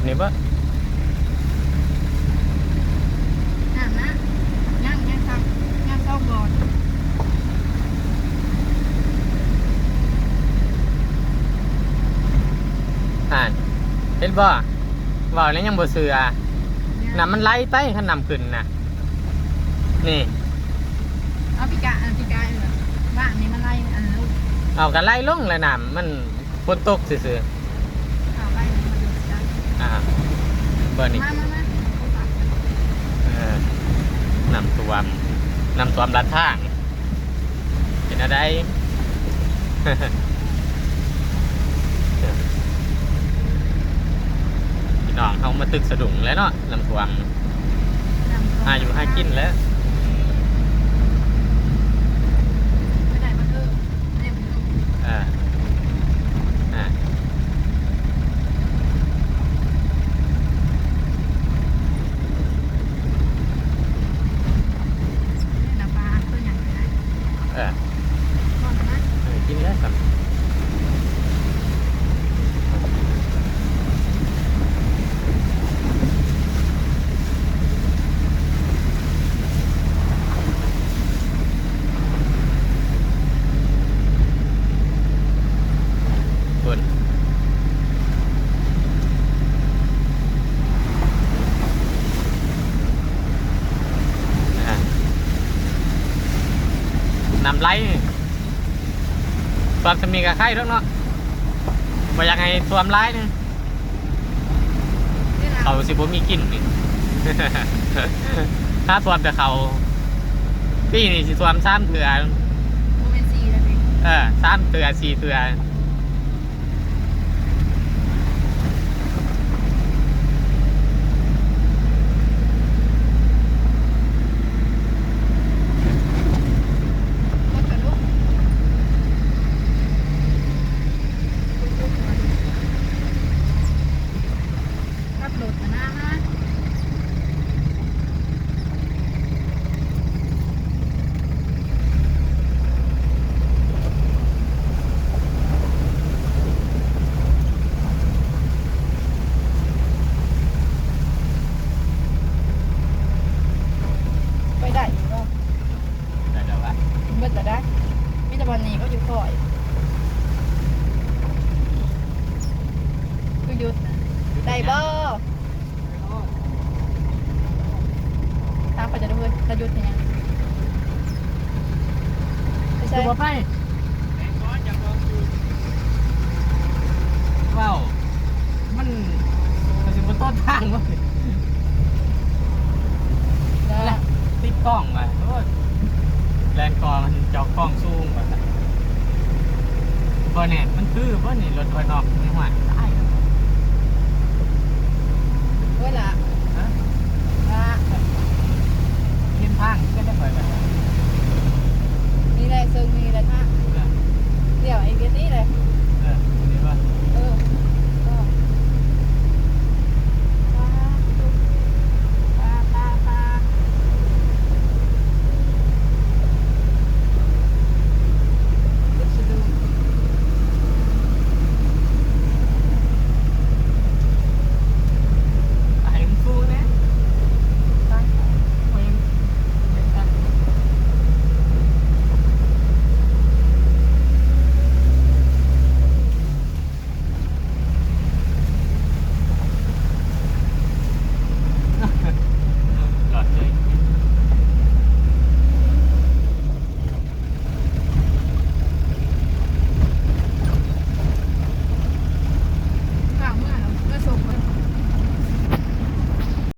ນີ້ບໍ່? ນັ້ນນະ ຍັງ ຍັງສອງ ຍັງສອງບ່ອນ. ຫັ້ນ ເຫັນບໍ່? ເວົ້າແລ້ວຍັງບໍ່ເຊື່ອ. ນ້ຳມັນໄຫຼໄປ ຄັນນ້ຳຂຶ້ນນະ. ນີ້ ເອົາ ປີກາຍ ອັນ ປີກາຍ ອັນ ວ່າງນີ້ມັນໄຫຼ ອັນ ລົງ ເອົາ ກະໄຫຼລົງແຫຼະ ນ້ຳມັນ ຝົນຕົກຊື່ໆ. ເອົາໄວ້ໃຫ້ມັນລົງໄດ້. ອ່າ ເບິ່ງນີ້ ມາ ມາ ມາ ເອີ ນ້ຳຖ້ວມ ນ້ຳຖ້ວມລັດທາງ ເປັນແນວໃດ? ພີ່ນ້ອງເຮົາມາຕຶກສະດຸ້ງແລ້ວເນາະ ນ້ຳຖ້ວມ ນ້ຳຖ້ວມ ຫາຢູ່ຫາກິນແລ້ວ. ໄປໄດ້ບໍ່ເທີ? ເອີ ອ່າ ນ້ຳປາຕົວໃຫຍ່ ເອີ ເອີ ກິນແລ້ວຊັ້ນ. ພຸ້ນ ນ້ຳໄຫຼ ຖ້ວມສ່ຳນີ້ກະໄຄດອກເນາະ ບໍ່ຢາກໃຫ້ຖ້ວມຫຼາຍໜຶ່ງ. ເຂົາຊິບໍ່ມີກິນນີ້ ຖ້າຖ້ວມແຕ່ເຂົາ ປີນີ້ຊິຖ້ວມສາມເທື່ອ ບໍ່ແມ່ນສີ່ແລ້ວຕິ? ເອີ ສາມເທື່ອ ສີ່ເທື່ອ. ຂັບລົດມານາມາ ໄປໄດ້ຢູ່ບໍ່? ໄດ້ແລ້ວວະ ເບິດແລ້ວໄດ໋ ມີແຕ່ບ່ອນນີ້ບໍ່ຢູ່ຄ່ອຍ ຄືຢຸດ ຢຸດໄດ້ບໍ່? ຖາມເຂົາເຈົ້າເດີ ລະຢຸດເຮັດຫຍັງ? ໄປໃສ? ຄືບໍ່ໄປ? ເວົ້າ ມັນກໍຊິບໍ່ຕົ້ນທາງເວີ້ຍ ແລະ ຕິດກ້ອງວ່າ ໂອ້ຍ ແລ່ນກໍມັນເຈົ້າຂອງສູງວ່າ ບໍ່ແນ່ ມັນຄືບໍ່ນີ້ ລົດຂ້ອຍນອກນີ້ຫວາ?